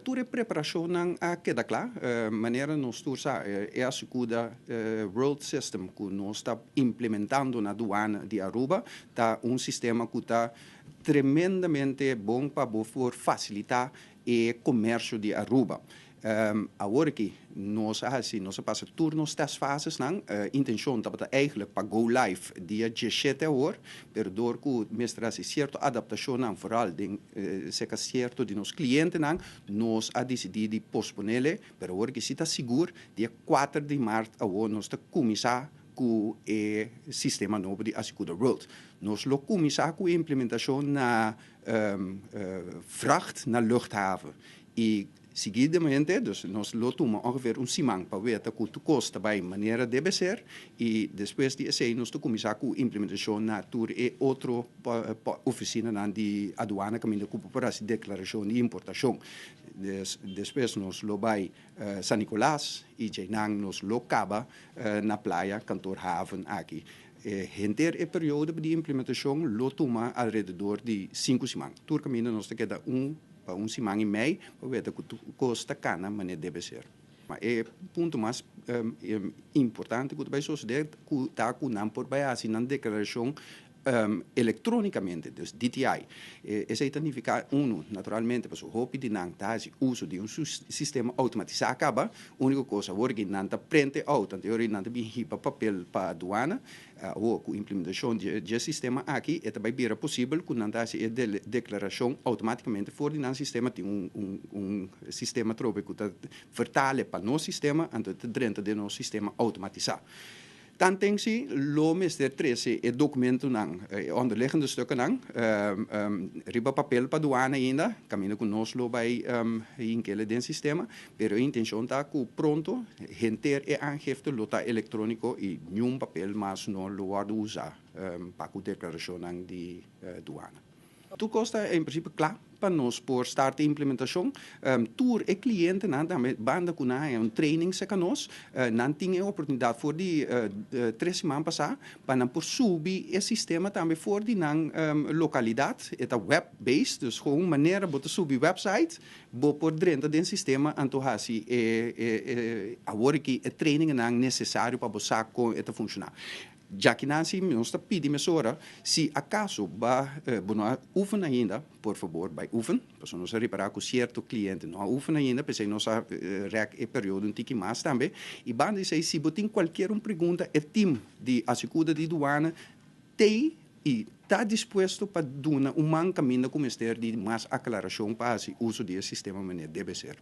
Tur e preparashonnan a keda kla. Manera nos tur sa, e Asycuda World System ku nos ta implementando na Duana di Aruba ta un sistema ku ta tremendamente bon pa bo por fasilitá e komersio di Aruba. Awor aki nos a hasi, nos a pasa tur nos testfasesnan. Intenshon tabata eigenlijk pa go live dia 17 awor, pero dor ku mester hasi sierto adaptashonnan, vooral den serka sierto di nos klientenan, nos a disidí di posponele, pero awor aki si ta sigur, dia 4 di mart awor nos ta kuminsá ku e sistema nobo di Asycuda World. Nos lo kuminsá ku e implementashon na vracht na luchthaven i seguidamente, dus nos lo tuma ongeveer un siman pa weta ku tur kos ta bai manera debe ser i despues di esei nos ta kuminsá ku implementashon na tur e otro ofisinanan di aduana kaminda ku bo por hasi deklarashon di importashon. Despues nos lo bai San Nicolas i djeinan nos lo kaba na Playa Kantoor Haven aki. Henter e periodo di implementashon lo tuma alrededor di 5 siman. Tur kaminda nos ta keda un pa un siman i mei pa weta ku tur kos ta kana manera debe ser. Ma e punto mas importante ku ta bai sosodé ku ta ku nan por bai hasi nan deklarashon elektrónikamente, dus DTI. Esei ta nifiká unu, naturalmente, pasobra hopi di nan ta hasi uso di un sistema outomatisá kaba. Úniko kos awor ki nan ta print e out, anto ora nan ta bin hiba papel pa aduana. Awor ku implementashon di e sistema aki e ta bai bira posibel ku nan ta hasi e deklarashon outomátikamente for di nan sistema. Tin un sistema atrobe ku ta vertale pa nos sistema, anto e ta drenta den nos sistema outomatisá. Tanten si lo mester trese e dokumentonan, e onderliggende stukkennan, riba papel pa duana ainda, kaminda ku nos lo bai hinkele den sistema, pero e intenshon ta ku pronto henter e aangifte lo ta elektróniko i niun papel mas no lo wòrdu usá pa ku deklarashonnan di duana. Tur kos ta en prinsipio kla pa nos por start e implementashon. Tur e klientenan tambe banda ku nan haña un training serka nos, nan tin e oportunidat for di 3 siman pasá pa nan por subi e sistema tambe for di nan lokalidat. E ta web based, dus gewoon manera bo ta subi website, bo por drenta den sistema anto hasi e awor aki e trainingennan nesesario pa bo sa kon e ta funshoná. Djaki Nancy, nos ta pidi mesora, si akaso ba bo no a oefen ainda, por fabor bai oefen, pasobra nos a ripará ku sierto kliente no a oefen ainda, p'esei nos a rèk e periodo un tiki mas tambe. I banda di esei, si bo tin kualkier un pregunta, e tim di Asycuda di Duana t'ei i ta dispuesto pa duna un man kaminda ku mester di mas aklarashon pa hasi uso di e sistema manera debe ser.